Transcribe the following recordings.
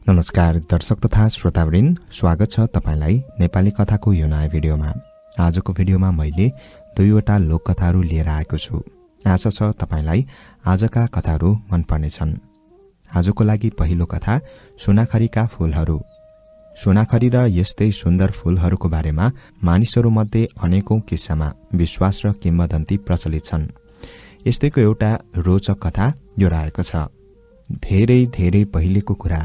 नमस्कार दर्शक तथा श्रोतावृन्द, स्वागत छ तपाईलाई नेपाली कथाको यो नयाँ भिडियोमा। आजको भिडियोमा मैले दुईवटा लोककथाहरू लिएर आएको छु। आशा छ तपाईलाई आजका कथाहरू मन पर्नेछन्। आजको लागि पहिलो कथा सुनाखरीका फूलहरू। सुनाखरी र यस्तै सुन्दर फूलहरूको बारेमा मानिसहरूमध्ये अनेकौं किस्सामा विश्वास र किम्वदन्ती प्रचलित छन्। यस्तैको एउटा रोचक कथा यो रहेको छ। धेरै धेरै पहिलेको कुरा,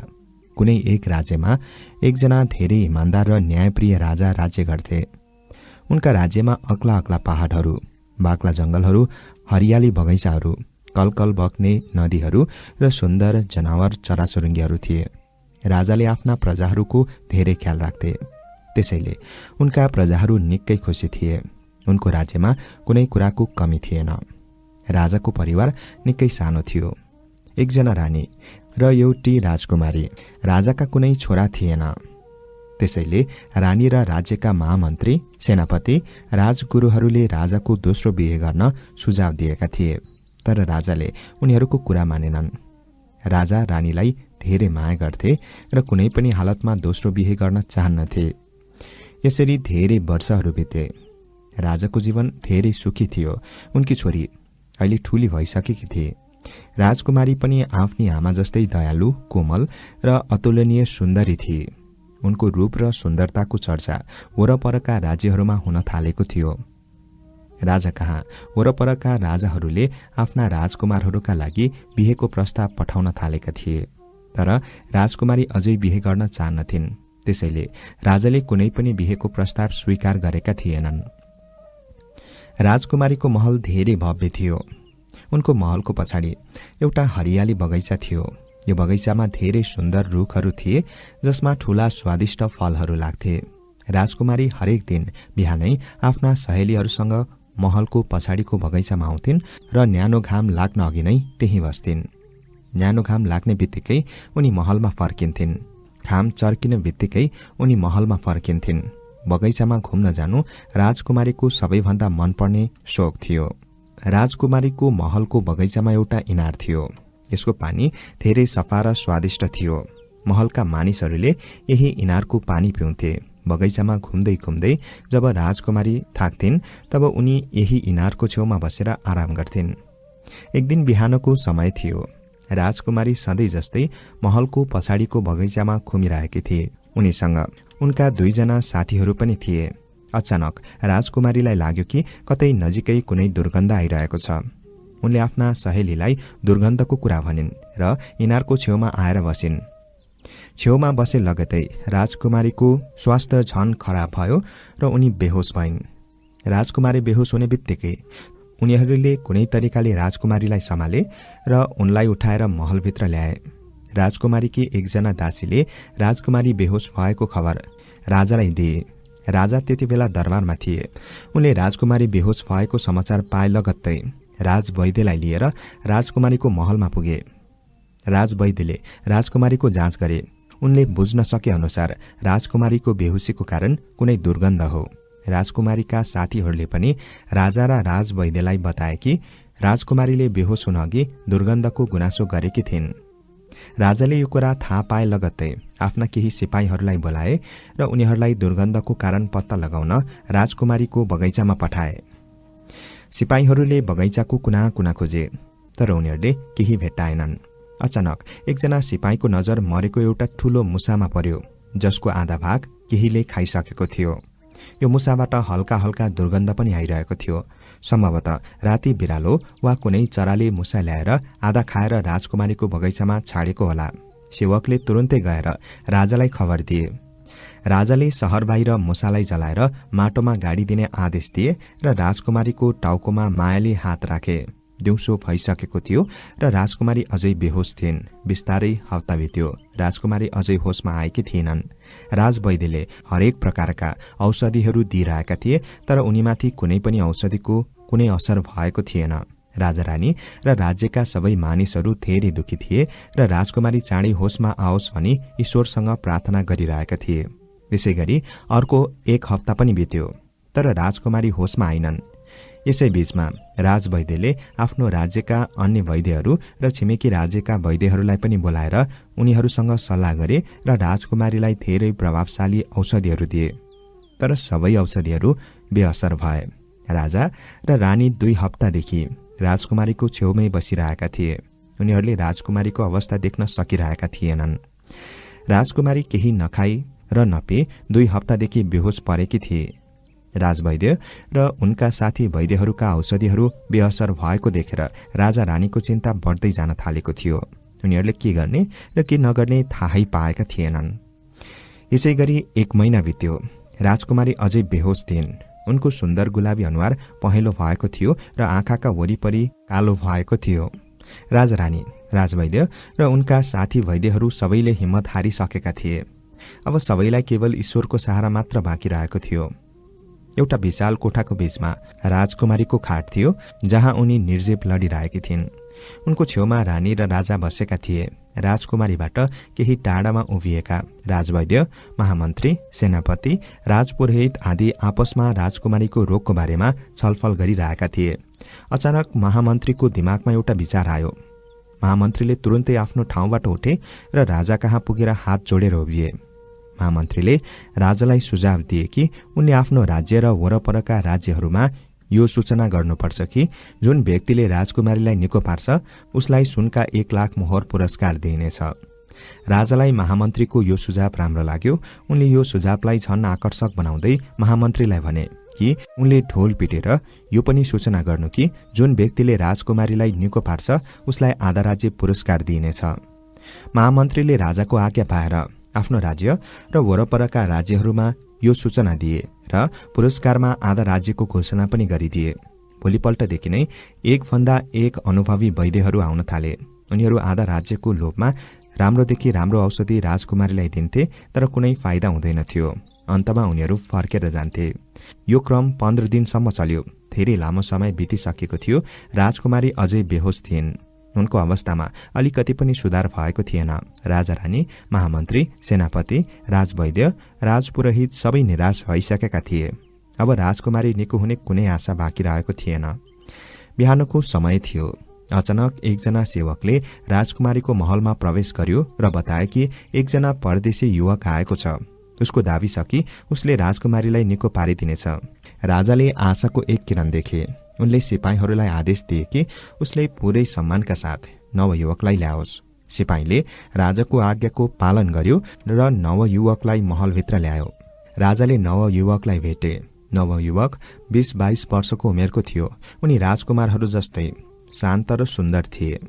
कुनै एक राज्यमा एकजना धेरै इमानदार र न्यायप्रिय राजा राज्य गर्थे। उनका राज्यमा अग्ला अग्ला पहाडहरू, बाक्ला जंगलहरू, हरियाली बगैँचाहरू, कलकल बग्ने नदीहरू र सुन्दर जनावर चराचुरुङ्गीहरू थिए। राजाले आफ्ना प्रजाहरूको धेरै ख्याल राख्थे, त्यसैले उनका प्रजाहरू निकै खुसी थिए। उनको राज्यमा कुनै कुराको कमी थिएन। राजाको परिवार निकै सानो थियो। एकजना रानी र एउटी राजकुमारी। राजाका कुनै छोरा थिएन, त्यसैले रानी र राज्यका महामन्त्री, सेनापति, राजगुरुहरूले राजाको दोस्रो बिहे गर्न सुझाव दिएका थिए, तर राजाले उनीहरूको कुरा मानेनन्। राजा रानीलाई धेरै माया गर्थे र कुनै पनि हालतमा दोस्रो बिहे गर्न चाहन्नथे। यसरी धेरै वर्षहरू बिते। राजाको जीवन धेरै सुखी थियो। उनकी छोरी अहिले ठूली भइसकेकी थिए। राजकुमारी पनि आफ्नी आमा जस्तै दयालु, कोमल र अतुलनीय सुन्दरी थिए। उनको रूप र सुन्दरताको चर्चा वरपरका राज्यहरूमा हुन थालेको थियो। राजा कहाँ वरपरका राजाहरूले आफ्ना राजकुमारहरूका लागि बिहेको प्रस्ताव पठाउन थालेका थिए, तर राजकुमारी अझै बिहे गर्न चाहन्नथिन्। त्यसैले राजाले कुनै पनि बिहेको प्रस्ताव स्वीकार गरेका थिएनन्। राजकुमारीको महल धेरै भव्य थियो। उनको महलको पछाडि एउटा हरियाली बगैँचा थियो। यो बगैँचामा धेरै सुन्दर रुखहरू थिए, जसमा ठूला स्वादिष्ट फलहरू लाग्थे। राजकुमारी हरेक दिन बिहानै आफ्ना सहेलीहरूसँग महलको पछाडिको बगैँचामा आउँथिन् र न्यानो घाम लाग्न अघि नै त्यही बस्थिन्। न्यानो घाम लाग्ने बित्तिकै उनी महलमा फर्किन्थिन्। घाम चर्किने बित्तिकै उनी महलमा फर्किन्थिन्। बगैँचामा घुम्न जानु राजकुमारीको सबैभन्दा मनपर्ने शोक थियो। राजकुमारीको महलको बगैँचामा एउटा इनार थियो। यसको पानी धेरै सफा र स्वादिष्ट थियो। महलका मानिसहरूले यही इनारको पानी पिउँथे। बगैँचामा घुम्दै घुम्दै जब राजकुमारी थाक्थिन्, तब उनी यही इनारको छेउमा बसेर आराम गर्थिन्। एक दिन बिहानको समय थियो। राजकुमारी सधैँ जस्तै महलको पछाडिको बगैँचामा घुमिरहेकी थिए। उनीसँग उनका दुईजना साथीहरू पनि थिए। अचानक राजकुमारीलाई लाग्यो कि कतै नजिकै कुनै दुर्गन्ध आइरहेको छ। उनले आफ्ना सहेलीलाई दुर्गन्धको कुरा भनिन् र इनारको छेउमा आएर बसिन्। छेउमा बसे लगतै राजकुमारीको स्वास्थ्य झन खराब भयो र उनी बेहोस भइन्। राजकुमारी बेहोस हुने बित्तिकै उनीहरूले कुनै तरिकाले राजकुमारीलाई सम्हाले र उनलाई उठाएर महलभित्र ल्याए। राजकुमारीकी एकजना दासीले राजकुमारी बेहोस भएको खबर राजालाई दिए। राजा त्यति बेला दरबारमा थिए। उनले राजकुमारी बेहोस भएको समाचार पाए लगत्तै राजवैद्यलाई लिएर राजकुमारीको महलमा पुगे। राजवैद्यले राजकुमारीको जाँच गरे। उनले बुझ्न सके अनुसार राजकुमारीको बेहोसीको कारण कुनै दुर्गन्ध हो। राजकुमारीका साथीहरूले पनि राजा र राजवैद्यलाई बताए कि राजकुमारीले बेहोस हुन अघि दुर्गन्धको गुनासो गरेकी थिइन्। राजाले यो कुरा थाहा पाए लगत्तै आफ्ना केही सिपाहीहरूलाई बोलाए र उनीहरूलाई दुर्गन्धको कारण पत्ता लगाउन राजकुमारीको बगैँचामा पठाए। सिपाहीहरूले बगैँचाको कुना कुना खोजे, तर उनीहरूले केही भेट्टाएनन्। अचानक एकजना सिपाहीको नजर मरेको एउटा ठूलो मुसामा पर्यो, जसको आधा भाग केहीले खाइसकेको थियो। यो मुसाबाट हल्का हल्का दुर्गन्ध पनि आइरहेको थियो। सम्भवतः राति बिरालो वा कुनै चराले मुसा ल्याएर आधा खाएर राजकुमारीको बगैँचामा छाडेको होला। सेवकले तुरुन्तै गएर राजालाई खबर दिए। राजाले शहर बाहिर मुसालाई जलाएर माटोमा गाडिदिने आदेश दिए र राजकुमारीको टाउकोमा मायाले हात राखे। दिउँसो भइसकेको थियो र राजकुमारी अझै बेहोस थिइन्। बिस्तारै हप्ता बित्यो। राजकुमारी अझै होसमा आएकी थिएनन्। राजवैद्यले हरेक प्रकारका औषधिहरू दिइरहेका थिए, तर उनीमाथि कुनै पनि औषधिको कुनै असर भएको थिएन। राजा रानी र राज्यका सबै मानिसहरू धेरै दुखी थिए र राजकुमारी चाँडै होसमा आओस् भनी ईश्वरसँग प्रार्थना गरिरहेका थिए। त्यसैगरी अर्को एक हप्ता पनि बित्यो, तर राजकुमारी होसमा आइनन्। यसै बीचमा राजवैद्यले आफ्नो राज्यका अन्य वैद्यहरू र छिमेकी राज्यका वैद्यहरूलाई पनि बोलाएर उनीहरूसँग सल्लाह गरे र राजकुमारीलाई धेरै प्रभावशाली औषधिहरू दिए। तर सबै औषधिहरू बेअसर भए। राजा र रानी 2 हप्तादेखि राजकुमारीको छेउमै बसिरहेका थिए। उनीहरूले राजकुमारीको अवस्था देख्न सकिरहेका थिएनन्। राजकुमारी केही नखाई र नपिए 2 हप्तादेखि बेहोस परेकी थिए। राजवैद्य र उनका साथी वैद्यहरूका औषधिहरू बेअसर भएको देखेर राजा रानीको चिन्ता बढ्दै जान थालेको थियो। उनीहरूले के गर्ने र के नगर्ने थाहै पाएका थिएनन्। यसैगरी 1 महिना बित्यो। राजकुमारी अझै बेहोस थिइन्। उनको सुन्दर गुलाबी अनुहार पहेँलो भएको थियो र आँखाका वरिपरि कालो भएको थियो। राजा रानी, राजवैद्य र उनका साथी वैद्यहरू सबैले हिम्मत हारिसकेका थिए। अब सबैलाई केवल ईश्वरको सहारा मात्र बाँकी रहेको थियो। एउटा विशाल कोठाको बीचमा राजकुमारीको खाट थियो, जहाँ उनी निर्जीव लडिरहेकी थिइन्। उनको छेउमा रानी र राजा बसेका थिए। राजकुमारीबाट केही टाढामा उभिएका राजवैद्य, महामन्त्री, सेनापति, राजपुरोहित आदि आपसमा राजकुमारीको रोगको बारेमा छलफल गरिरहेका थिए। अचानक महामन्त्रीको दिमागमा एउटा विचार आयो। महामन्त्रीले तुरुन्तै आफ्नो ठाउँबाट उठे र राजा कहाँ पुगेर हात जोडेर उभिए। महामन्त्रीले राजालाई सुझाव दिए कि उनले आफ्नो राज्य र वरपरका राज्यहरूमा यो सूचना गर्नुपर्छ कि जुन व्यक्तिले राजकुमारीलाई निको पार्छ उसलाई सुनका 1 लाख मोहर पुरस्कार दिइनेछ। राजालाई महामन्त्रीको यो सुझाव राम्रो लाग्यो। उनले यो सुझावलाई झन् आकर्षक बनाउँदै महामन्त्रीलाई भने कि उनले ढोल पिटेर यो पनि सूचना गर्नु कि जुन व्यक्तिले राजकुमारीलाई निको पार्छ उसलाई आधा राज्य पुरस्कार दिइनेछ। महामन्त्रीले राजाको आज्ञा पाएर आफ्नो राज्य र वरपरका राज्यहरूमा यो सूचना दिए र पुरस्कारमा आधा राज्यको घोषणा पनि गरिदिए। भोलिपल्टदेखि नै 1 भन्दा 1 अनुभवी वैद्यहरू आउन थाले। उनीहरू आधा राज्यको लोभमा राम्रोदेखि राम्रो औषधि राजकुमारीलाई दिन्थे, तर कुनै फाइदा हुँदैन थियो। अन्तमा उनीहरू फर्केर जान्थे। यो क्रम 15 दिनसम्म चल्यो। धेरै लामो समय बितिसकेको थियो। राजकुमारी अझै बेहोस थिइन्। उनको अवस्थामा अलिकति पनि सुधार भएको थिएन। राजा रानी, महामन्त्री, सेनापति, राजवैद्य, राजपुरोहित सबै निराश भइसकेका थिए। अब राजकुमारी निको हुने कुनै आशा बाँकी रहेको थिएन। बिहानको समय थियो। अचानक एकजना सेवकले राजकुमारीको महलमा प्रवेश गर्यो र बताए कि एकजना परदेशी युवक आएको छ। उसको दाबी छ कि उसले राजकुमारीलाई निको पारिदिनेछ। राजाले आशाको एक किरण देखे। उनले सिपाहीहरूलाई आदेश दिए कि उसले पूरै सम्मानका साथ नवयुवकलाई ल्याओस्। सिपाहीले राजाको आज्ञाको पालन गर्यो र नवयुवकलाई महलभित्र ल्यायो। राजाले नवयुवकलाई भेटे। नवयुवक 20-22 वर्षको उमेरको थियो। उनी राजकुमारहरू जस्तै शान्त र सुन्दर थिए।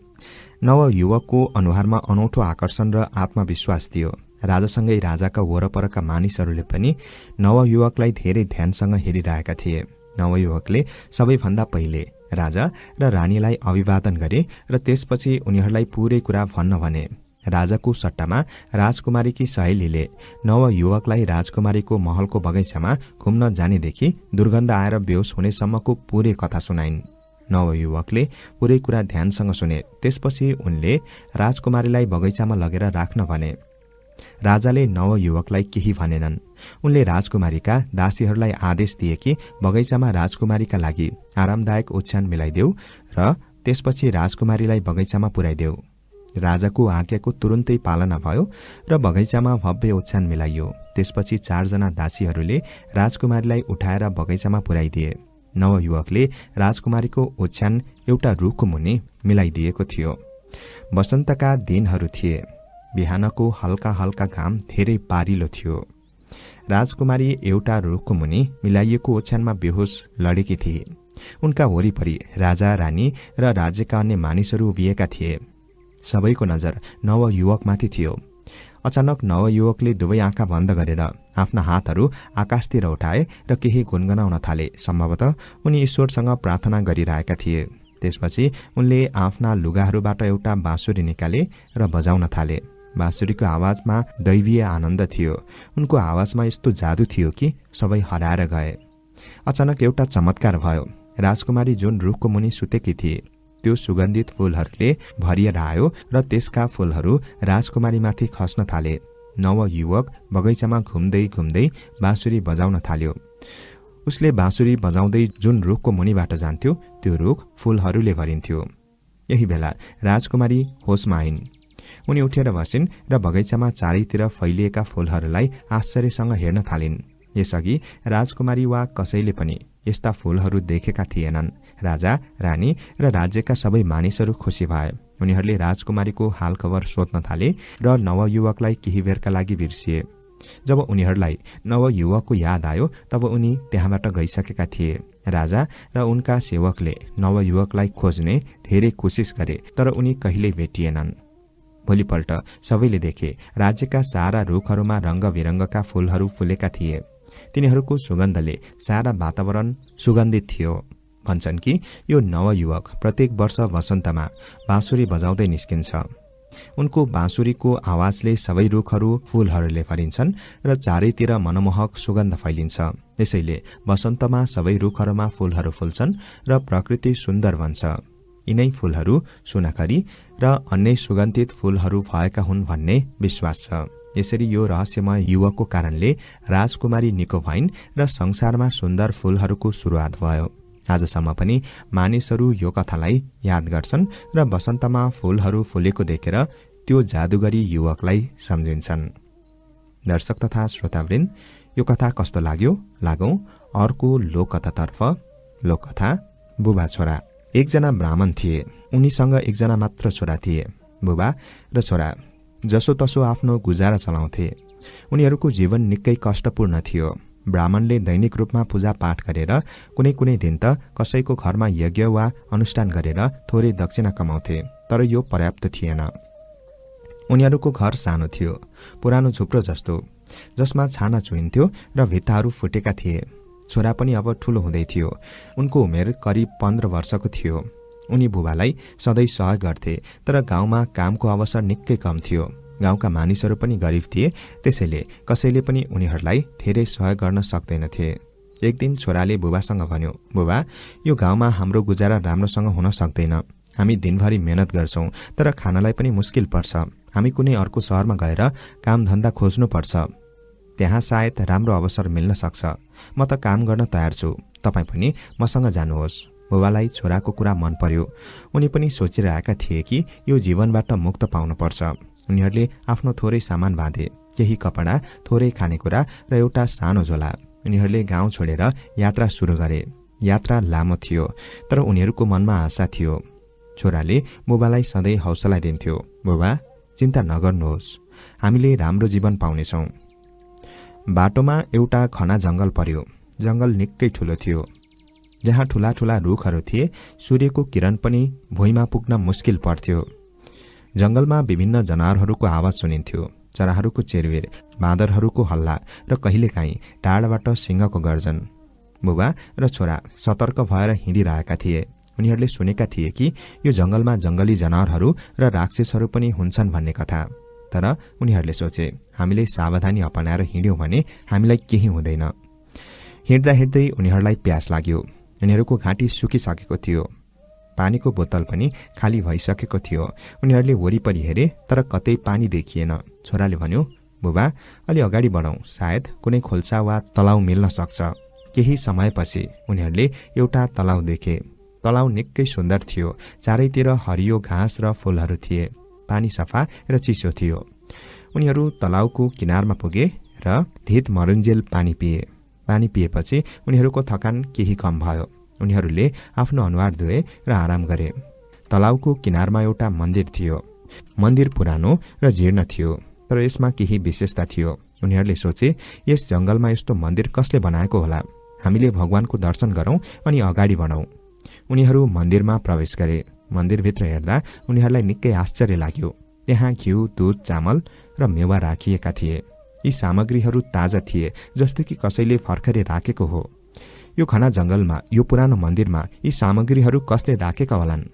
नवयुवकको अनुहारमा अनौठो आकर्षण र आत्मविश्वास थियो। राजासँगै राजाका वरपरका मानिसहरूले पनि नवयुवकलाई धेरै ध्यानसँग हेरिरहेका थिए। नवयुवकले सबैभन्दा पहिले राजा र रानीलाई अभिवादन गरे र त्यसपछि उनीहरूलाई पूरै कुरा भन्न भने। राजाको सट्टामा राजकुमारीकी सहेलीले नवयुवकलाई राजकुमारीको महलको बगैँचामा घुम्न जानेदेखि दुर्गन्ध आएर बेहोस हुनेसम्मको पूरै कथा सुनाइन्। नवयुवकले पूरै कुरा ध्यानसँग सुने। त्यसपछि उनले राजकुमारीलाई बगैँचामा लगेर राख्न भने। राजाले नवयुवकलाई केही भनेनन्। उनले राजकुमारीका दासीहरूलाई आदेश दिए कि बगैँचामा राजकुमारीका लागि आरामदायक ओछ्यान मिलाइदेऊ र त्यसपछि राजकुमारीलाई बगैँचामा पुर्याइदेऊ। राजाको आज्ञाको तुरुन्तै पालना भयो र बगैँचामा भव्य ओछ्यान मिलाइयो। त्यसपछि 4 जना दासीहरूले राजकुमारीलाई उठाएर बगैँचामा पुर्याइदिए। नवयुवकले राजकुमारीको ओछ्यान एउटा रुखको मुनि मिलाइदिएको थियो। वसन्तका दिनहरू थिए। बिहानको हल्का हल्का घाम धेरै पारिलो थियो। राजकुमारी एउटा रुखको मुनि मिलाइएको ओछ्यानमा बेहोस लडेकी थिए। उनका वरिपरि राजा, रानी र राज्यका अन्य मानिसहरू उभिएका थिए। सबैको नजर नवयुवकमाथि थियो। अचानक नवयुवकले दुवै आँखा बन्द गरेर आफ्ना हातहरू आकाशतिर उठाए र केही गुनगुनाउन थाले। सम्भवतः उनी ईश्वरसँग प्रार्थना गरिरहेका थिए। त्यसपछि उनले आफ्ना लुगाहरूबाट एउटा बाँसुरी निकाले र बजाउन थाले। बाँसुरीको आवाजमा दैवीय आनन्द थियो। उनको आवाजमा यस्तो जादु थियो कि सबै हराएर गए। अचानक एउटा चमत्कार भयो। राजकुमारी जुन रुखको मुनि सुतेकी थिए त्यो सुगन्धित फूलहरूले भरिएर आयो र त्यसका फूलहरू राजकुमारीमाथि खस्न थाले। नवयुवक बगैँचामा घुम्दै घुम्दै बाँसुरी बजाउन थाल्यो। उसले बाँसुरी बजाउँदै जुन रुखको मुनिबाट जान्थ्यो त्यो रुख फूलहरूले भरिन्थ्यो। यही बेला राजकुमारी होसमा आइन्। उनी उठेर बसिन् र बगैँचामा चारैतिर फैलिएका फूलहरूलाई आश्चर्यसँग हेर्न थालिन्। यसअघि राजकुमारी वा कसैले पनि यस्ता फूलहरू देखेका थिएनन्। राजा, रानी र राज्यका सबै मानिसहरू खुसी भए। उनीहरूले राजकुमारीको हालखबर सोध्न थाले र नवयुवकलाई केही बेरका लागि बिर्सिए। जब उनीहरूलाई नवयुवकको याद आयो तब उनी त्यहाँबाट गइसकेका थिए। राजा र उनका सेवकले नवयुवकलाई खोज्ने धेरै कोसिस गरे तर उनी कहिल्यै भेटिएनन्। भोलिपल्ट सबैले देखे राज्यका सारा रुखहरूमा रंगबिरंगका फूलहरू फुलेका थिए। तिनीहरूको सुगन्धले सारा वातावरण सुगन्धित थियो। भन्छन् कि यो नवयुवक प्रत्येक वर्ष वसन्तमा बाँसुरी बजाउँदै निस्किन्छ। उनको बाँसुरीको आवाजले सबै रुखहरू फूलहरूले भरिन्छन् र चारैतिर मनमोहक सुगन्ध फैलिन्छ। यसैले वसन्तमा सबै रुखहरूमा फूलहरू फुल्छन् र प्रकृति सुन्दर बन्छ। यिनै फूलहरू सुनखरी र अन्य सुगन्धित फूलहरू भएका हुन् भन्ने विश्वास छ। यसरी यो रहस्यमय युवकको कारणले राजकुमारी निको भइन् र संसारमा सुन्दर फूलहरूको सुरुवात भयो। आजसम्म पनि मानिसहरू यो कथालाई याद गर्छन् र वसन्तमा फूलहरू फुलेको देखेर त्यो जादुगरी युवकलाई सम्झिन्छन्। दर्शक तथा श्रोतावृन्द, यो कथा कस्तो लाग्यो? लागौं अर्को लोककथातर्फ। लोककथा बुबा छोरा। एकजना ब्राह्मण थिए। उनीसँग एकजना मात्र छोरा थिए। बुबा र छोरा जसोतसो आफ्नो गुजारा चलाउँथे। उनीहरूको जीवन निकै कष्टपूर्ण थियो। ब्राह्मणले दैनिक रूपमा पूजा पाठ गरेर कुनै कुनै दिन त कसैको घरमा यज्ञ वा अनुष्ठान गरेर थोरै दक्षिणा कमाउँथे, तर यो पर्याप्त थिएन। उनीहरूको घर सानो थियो, पुरानो झुप्रो जस्तो, जसमा छाना चुइन्थ्यो र भित्ताहरू फुटेका थिए। छोरा पनि अब ठूलो हुँदै थियो। उनको उमेर करिब 15 वर्षको थियो। उनी बुबालाई सधैँ सहयोग गर्थे, तर गाउँमा कामको अवसर निकै कम थियो। गाउँका मानिसहरू पनि गरिब थिए, त्यसैले कसैले पनि उनीहरूलाई धेरै सहयोग गर्न सक्दैनथे। एक दिन छोराले बुबासँग भन्यो, बुबा, यो गाउँमा हाम्रो गुजारा राम्रोसँग हुन सक्दैन। हामी दिनभरि मेहनत गर्छौं, तर खानलाई पनि मुस्किल पर्छ। हामी कुनै अर्को शहरमा गएर कामधन्दा खोज्नुपर्छ। त्यहाँ सायद राम्रो अवसर मिल्न सक्छ। म त काम गर्न तयार छु, तपाईँ पनि मसँग जानुहोस्। बुबालाई छोराको कुरा मन पर्यो। उनी पनि सोचिरहेका थिए कि यो जीवनबाट मुक्त पाउनुपर्छ। उनीहरूले आफ्नो थोरै सामान बाँधे, केही कपडा, थोरै खानेकुरा र एउटा सानो झोला। उनीहरूले गाउँ छोडेर यात्रा सुरु गरे। यात्रा लामो थियो, तर उनीहरूको मनमा आशा थियो। छोराले बुबालाई सधैँ हौसला दिन्थ्यो, बुबा, चिन्ता नगर्नुहोस्, हामीले राम्रो जीवन पाउनेछौँ। बाटोमा एउटा घना जंगल पर्यो। जंगल निकै ठूलो थियो। जहाँ ठूला ठूला रुखहरू थिए, सूर्यको किरण पनि भुइँमा पुग्न मुस्किल पर्थ्यो। जंगलमा विभिन्न जनावरहरूको आवाज सुनिन्थ्यो, चराहरूको चेरवेर, बाँदरहरूको हल्ला र कहिलेकाहीँ टाढाबाट सिंहको गर्जन। बुबा र छोरा सतर्क भएर हिँडिरहेका थिए। उनीहरूले सुनेका थिए कि यो जंगलमा जंगली जनावरहरू र राक्षसहरू पनि हुन्छन् भन्ने कथा। तर उनीहरूले सोचे, हामीले सावधानी अपनाएर हिँड्यौं भने हामीलाई केही हुँदैन। हिँड्दा हिँड्दै उनीहरूलाई प्यास लाग्यो। उनीहरूको घाँटी सुकिसकेको थियो। पानीको बोतल पनि खाली भइसकेको थियो। उनीहरूले वरिपरि हेरे, तर कतै पानी देखिएन। छोराले भन्यो, बुबा, अलि अगाडि बढौं, सायद कुनै खोल्सा वा तलाउ मिल्न सक्छ। केही समयपछि उनीहरूले एउटा तलाउ देखे। तलाउ निकै सुन्दर थियो। चारैतिर हरियो घाँस र फूलहरू थिए। पानी सफा र चिसो थियो। उनीहरू तलाउको किनारमा पुगे र धित मरुन्जेल पानी पिए। पानी पिएपछि उनीहरूको थकान केही कम भयो। उनीहरूले आफ्नो अनुहार धोए र आराम गरे। तलाउको किनारमा एउटा मन्दिर थियो। मन्दिर पुरानो र जीर्ण थियो, तर यसमा केही विशेषता थियो। उनीहरूले सोचे, यस जंगलमा यस्तो मन्दिर कसले बनाएको होला? हामीले भगवानको दर्शन गरौं अनि अगाडि बढौं। उनीहरू मन्दिरमा प्रवेश गरे। मन्दिरभित्र हेर्दा उनीहरूलाई निकै आश्चर्य लाग्यो। त्यहाँ घिउ, दूध, चामल र मेवा राखिएका थिए। यी सामग्रीहरू ताजा थिए, जस्तो कि कसैले भर्खरै राखेको हो। यो घना जंगलमा, यो पुरानो मन्दिरमा यी सामग्रीहरू कसले राखेका होलान्?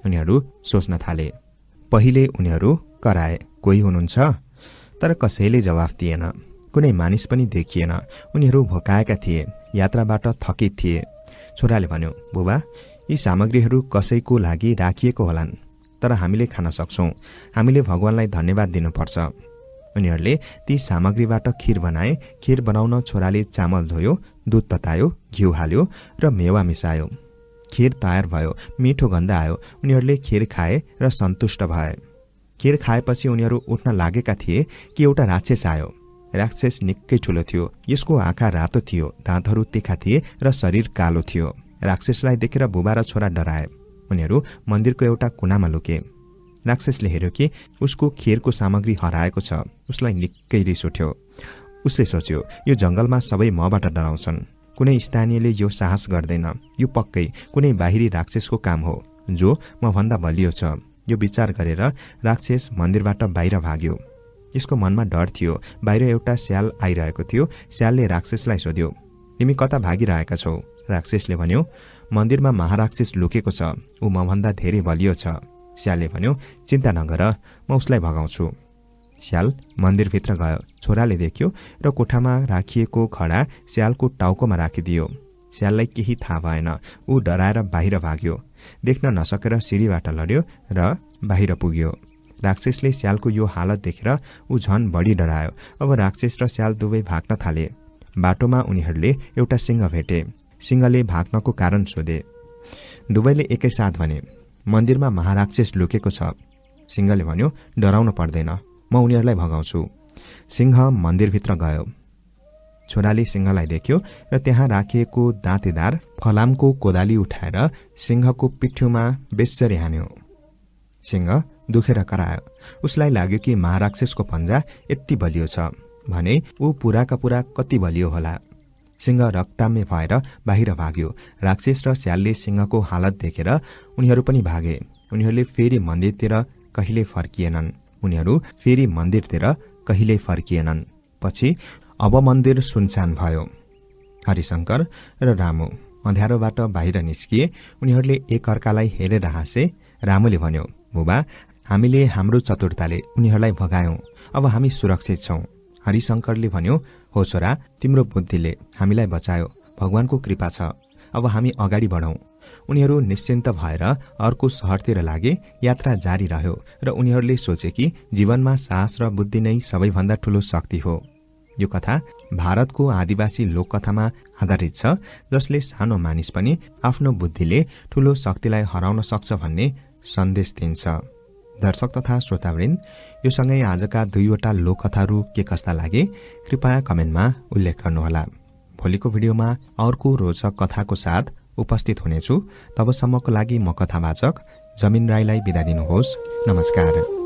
उनीहरू सोच्न थाले। पहिले उनीहरू कराए, कोही हुनुहुन्छ? तर कसैले जवाफ दिएन। कुनै मानिस पनि देखिएन। उनीहरू भोकाएका थिए, यात्राबाट थकित थिए। छोराले भन्यो, बुबा, यी सामग्रीहरू कसैको लागि राखिएको होलान्, तर हामीले खान सक्छौं। हामीले भगवानलाई धन्यवाद दिनुपर्छ। उनीहरूले ती सामग्रीबाट खीर बनाए। खीर बनाउन छोराले चामल धोयो, दूध ततायो, घिउ हाल्यो र मेवा मिसायो। खीर तयार भयो, मिठो गन्ध आयो। उनीहरूले खीर खाए र सन्तुष्ट भए। खीर खाएपछि उनीहरू उठ्न लागेका थिए कि एउटा राक्षस आयो। राक्षस निकै ठुलो थियो। यसको आँखा रातो थियो, दाँतहरू तीखा थिए र शरीर कालो थियो। राक्षसलाई देखेर बुबा र छोरा डराए। उनीहरू मन्दिरको एउटा कुनामा लुके। राक्षसले हेर्यो कि उसको खीरको सामग्री हराएको छ। उसलाई निकै रिस उठ्यो। उसले सोच्यो, यो जंगलमा सबै मबाट डराउँछन्। कुनै स्थानीयले यो साहस गर्दैन। यो पक्कै कुनै बाहिरी राक्षसको काम हो जो मभन्दा बलियो छ। यो विचार गरेर राक्षस मन्दिरबाट बाहिर भाग्यो। यसको मनमा डर थियो। बाहिर एउटा स्याल आइरहेको थियो। स्यालले राक्षसलाई सोध्यो, तिमी कता भागिरहेका छौ? राक्षसले भन्यो, मन्दिरमा महाराक्षस लुकेको छ। ऊ मभन्दा धेरै बलियो छ। स्यालले भन्यो, चिन्ता नगर, म उसलाई भगाउँछु। स्याल मन्दिरभित्र गयो। छोराले देख्यो र कोठामा राखिएको खडा स्यालको टाउकोमा राखिदियो। स्याललाई केही थाहा भएन। ऊ डराएर बाहिर भाग्यो। देख्न नसकेर सिँढीबाट लड्यो र बाहिर पुग्यो। राक्षसले स्यालको यो हालत देखेर ऊ झन बढी डरायो। अब राक्षस र स्याल दुवै भाग्न थाले। बाटोमा उनीहरूले एउटा सिंह भेटे। सिंहले भाग्नको कारण सोधे। दुवैले एकैसाथ भने, मन्दिरमा महाराक्षस लुकेको छ। सिंहले भन्यो, डराउन पर्दैन, म उनीहरूलाई भगाउँछु। सिंह मन्दिरभित्र गयो। छोराले सिंहलाई देख्यो र त्यहाँ राखिएको दाँतेदार फलामको कोदाली उठाएर सिंहको पिठ्यूमा बेस्सरी हान्यो। सिंह दुखेर करायो। उसलाई लाग्यो कि महाराक्षसको पन्जा यति बलियो छ भने ऊ पुराका पुरा कति बलियो होला। सिंह रक्ताम्य भएर बाहिर भाग्यो। राक्षस र स्यालले सिंहको हालत देखेर उनीहरू पनि भागे। उनीहरूले फेरि मन्दिरतिर कहिल्यै फर्किएनन्। पछि अब मन्दिर सुनसान भयो। हरिशंकर र रामु अँध्यारोबाट बाहिर निस्किए। उनीहरूले एकअर्कालाई हेरेर हाँसे। रामुले भन्यो, बुबा, हामीले हाम्रो चतुरताले उनीहरूलाई भगायौं। अब हामी सुरक्षित छौं। हरिशंकरले भन्यो, हो छोरा, तिम्रो बुद्धिले हामीलाई बचायो। भगवानको कृपा छ। अब हामी अगाडि बढौं। उनीहरू निश्चिन्त भएर अर्को शहरतिर लागे। यात्रा जारी रह्यो र उनीहरूले सोचे कि जीवनमा साहस र बुद्धि नै सबैभन्दा ठूलो शक्ति हो। यो कथा भारतको आदिवासी लोककथामा आधारित छ, जसले सानो मानिस पनि आफ्नो बुद्धिले ठूलो शक्तिलाई हराउन सक्छ भन्ने सन्देश दिन्छ। दर्शक तथा श्रोतावृन्द, यो सँगै आजका दुईवटा लोककथाहरू के कस्ता लागे कृपया कमेन्टमा उल्लेख गर्नुहोला। भोलिको भिडियोमा अर्को रोचक कथाको साथ उपस्थित हुनेछु। तबसम्मको लागि म कथावाचक जमिन राईलाई बिदा दिनुहोस्। नमस्कार।